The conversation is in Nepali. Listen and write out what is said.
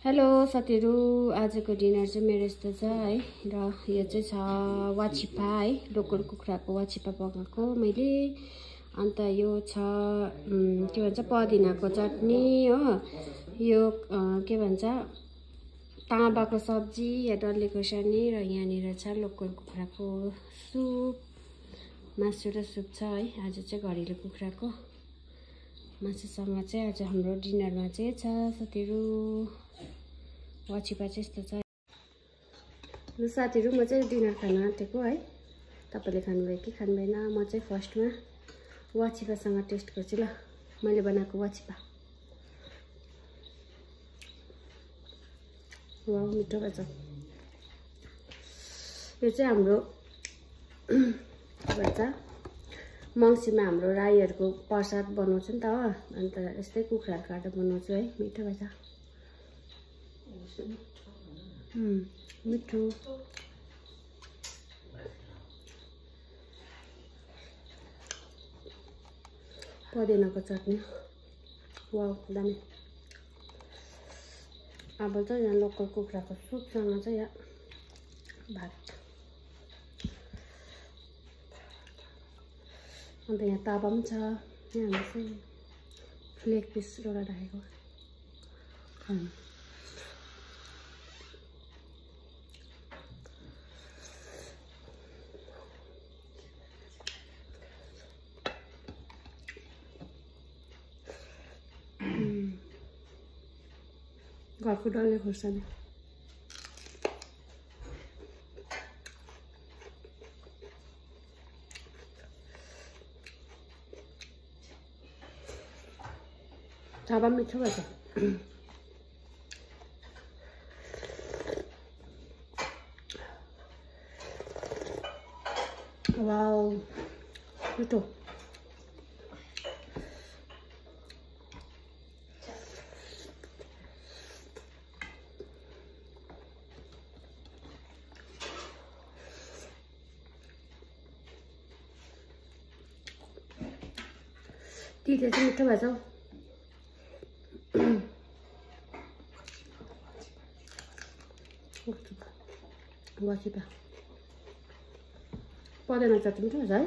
हेलो साथीहरु, आजको डिनर चाहिँ मेरो यस्तो छ है। र यो चाहिँ छ वाचिपा है, लोकल कुखुराको वाचिपा पकाएको मैले। अन्त यो छ के भन्छ पुदिनाको चटनी हो। यो के भन्छ ताँबाको सब्जी या डल्ले खोर्सानी र यहाँनिर छ लोकल कुखुराको सुप, मासु र सुप छ है। आज चाहिँ घरेलु कुखुराको मासुसँग चाहिँ आज हाम्रो डिनरमा चाहिँ छ साथीहरु वाचिपा चाहिँ यस्तो छ। ल साथीहरु, म चाहिँ डिनर खान आँटेको है। तपाईले खानुभयो कि खानुभएन? म चाहिँ फर्स्टमा वाचिपासँग टेस्ट गर्छु ल, मैले बनाएको वाचिपा। वाउ, मिठो भएछ। यो चाहिँ हाम्रो के भन्छ मङ्सिरमा हाम्रो राईहरूको प्रसाद बनाउँछ नि त हो। अन्त यस्तै कुखुराको काटेर बनाउँछु है। मिठो भएछ। मिठो। पुदिनाको चटनी वाउ दामी। अब चाहिँ यहाँ लोकल कुखुराको सुपसँग चाहिँ यहाँ भात। अन्त यहाँ तावा पनि छ। यहाँ हामी चाहिँ फ्लेक पिस एउटा राखेको। घरको डल्ले खोर्सानी। तावा मिठो भएछ। वाउ मिठो। तिते चाहिँ मिठो भएछ। वाचिपा पुदिना चटनी मिठो भएछ है।